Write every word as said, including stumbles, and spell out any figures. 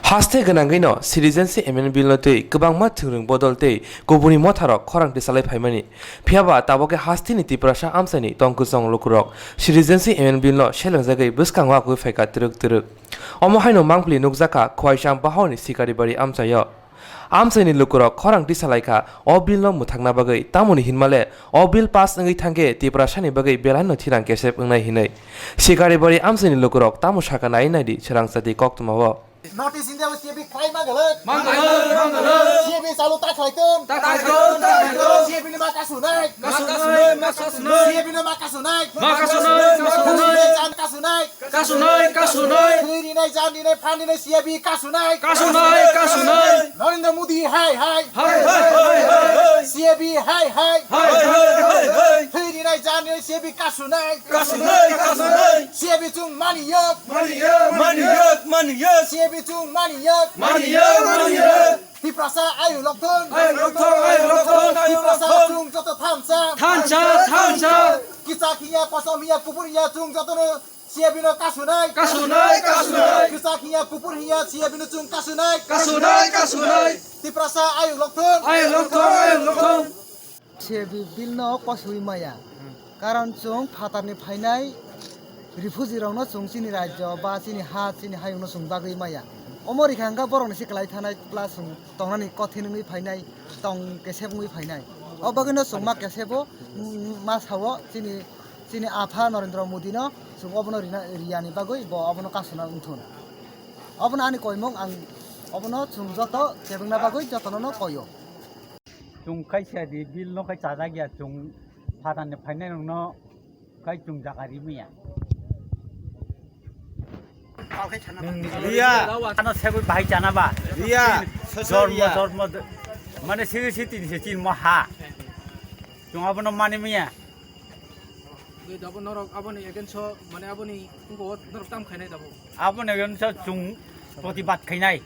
Haste gwnangwino Citizenship Amendment Bill no twi kwbangma thwngwrwng bodol tei kubuni motharok khorang tisalai phaimani. Phiyaba tabokhe hasteni Tiprasa amchaini tongkwchwng lukurok Citizenship Amendment Bill no selengjagwi bwskango akwi phaikha twrwk twrwk. Omo haino mangpili nukjakha Khwaisang Bahoni Sikaribari amchaio. Amchaini lukurok khorang tisalaikha o bill no mwthakna bagwi, tamoni hinmale o bill pass wngwi thangkhe Tiprasani bagwi belaino thirang kesep wngnai hinwi. Sikaribari amchaini lukurok tamo sakha nai naidi swrangchati koktwmao. North East India o C A B khlai ma galak. Ma galak, ma galak. C A B chalu ta khlai tong. Ta khlai tong, ta khlai tong. C A B ni ma kasu nai. Ma kasu nai, ma kasu nai. C A B ni ma kasu nai. Ma kasu nai, ma kasu nai. Jan kasu nai. Kasu nai, kasu nai. Thwi rinai, jan rinai, phan rinai, C A B kasu nai. Kasu nai, kasu nai. Narendra Modi hai hai. Hai, hai, hai, hai. C A B hai hai. Hai, hai, hai, hai. Thwi rinai, jan rinai, C A B kasu nai. Kasu nai, kasu nai. C A B chwng mani yok. Mani yok, mani yok, mani yok. C A B chwng mani yok. Mani yok, mani yok. Tiprasa ayuk lokthon. Ayuk lokthon, ayuk lokthon, ayuk lokthon. Tiprasa chwng joto thansa. Thansa, thansa. Kichak hiya, kosom hiya, kubur hiya, chwng jotono C A B no kasu nai. Kasu nai, kasu nai. Kichak hiya, kubur hiya, C A B no chwng kasu nai. Kasu nai, kasu nai. Tiprasa ayuk lokthon. Ayuk lokthon, ayuk lokthon. C A B bill no kosui maya. Karon chwng phatarni phainai refugee rokno chwng chini rajyo ba chini ha, chini hayungno chwng bagwi maya. Omo rikha hwnkha borokni se kwlai thanai plus chwng tongnani kothin wngwi phainai, tong kesep wngwi phainai. O bagwino chwng ma kesebo, mm, ma sao chini, chini apha Narendra Modi no chwng obono rina, riyani bagwi bo obono kasuna wngthun. Obono ani koimung, ang obono chwng joto chebengna bagwi jotono no koio. Chwng kaisa di bill no khai chajak ya, chwng phatarni phainai rokno khai chwng jaga rimaya. Riya. Ano segwi bahai chana ba? Riya. Jormo, riya. Jormo, mane sigi sitini se chinmo ha. Chwng abono mani maya. Dabo norok aboni against o, mane aboni ungo norok tam khainai dabo. Aboni against o chwng protibad khainai.